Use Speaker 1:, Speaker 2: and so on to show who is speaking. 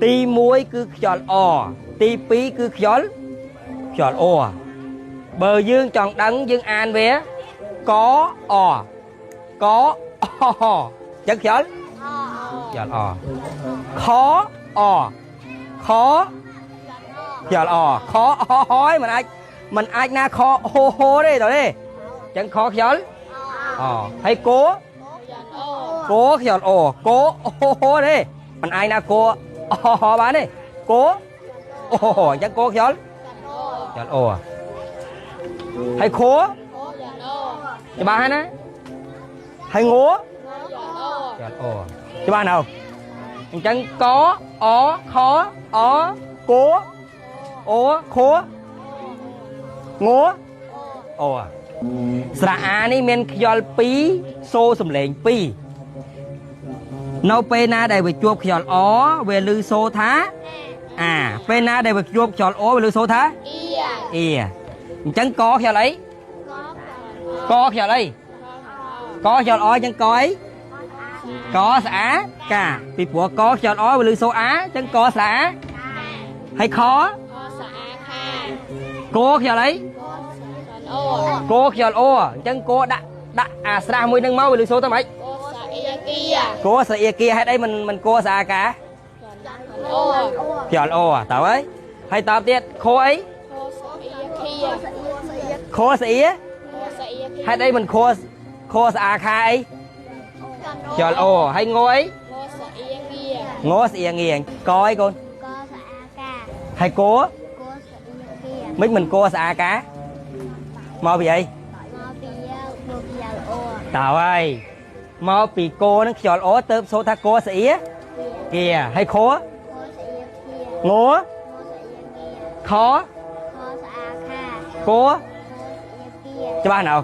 Speaker 1: ទី1គឺខ្យល់អទី2គឺខ្យល់អបើយើងចង់ដឹងយើងអានវាកអកអចឹងខ្យល់អខអខខ្យល់អខអហើយមិនអាចណាខហូហូទេតើទេចឹងខខ្យល់អហើយគោគោខ្យល់អគោហូហូទេមិនអាចណាគោអហបានទេគោអូអញ្ចឹងគោខ្យល់អហើយខោច្បាស់ហើយណាហើយងខ្យល់អច្បាស់នៅអញ្ចឹងកអខអគោអូខោងអូស្រៈអានេះមានខ្យល់2សូសំឡេង2នៅពេលណាដែលវាជួបខ្យល់អវាលឺសូថាអាពេលណាដែលវាជួបខ្យល់អវាលឺសូថាអ៊ីអញ្ចឹងកខ្យល់អីកខ្យល់អីកខ្យល់អអញ្ចឹងកអីកស្អាកាពីព្រោះកខ្យល់អវាលឺសូអាអញ្ចឹងកស្អាហើយខ
Speaker 2: ស្អាខា
Speaker 1: គោខ្យល់អីគោខ្យល់អអញ្ចឹងគោដាក់អាស្រះមួយនឹងមកវាលឺសូទៅម៉េច
Speaker 2: គោស្អាគី
Speaker 1: គោស្អាគីហេតុអីមិនគោស្អាកាខ្យល់អតើហើយហើយតបទៀតខោអី
Speaker 2: ខោស្អាគី
Speaker 1: ខោស្អាហេតុអីមិនខោស្អាខាអីខ្យល់អហើយងអី
Speaker 2: ងស្អាគី
Speaker 1: ងស្អាងាកអីកូន
Speaker 3: កស្អាកា
Speaker 1: ហើយគោ
Speaker 3: គោស្អាគី
Speaker 1: មិនមិនគោស្អាកាមកពីអី
Speaker 3: មកពីបូខ្យល់អ
Speaker 1: តើហើយមកពីគោនឹងខ្យល់អទៅសូថាគោស្អៀគីហើយខោ
Speaker 3: គោស្អៀគី
Speaker 1: ង
Speaker 3: ងស្អៀគី
Speaker 1: ខ
Speaker 3: ខស្អាខា
Speaker 1: គោ
Speaker 3: គោស្អៀគី
Speaker 1: ច្បាស់នៅ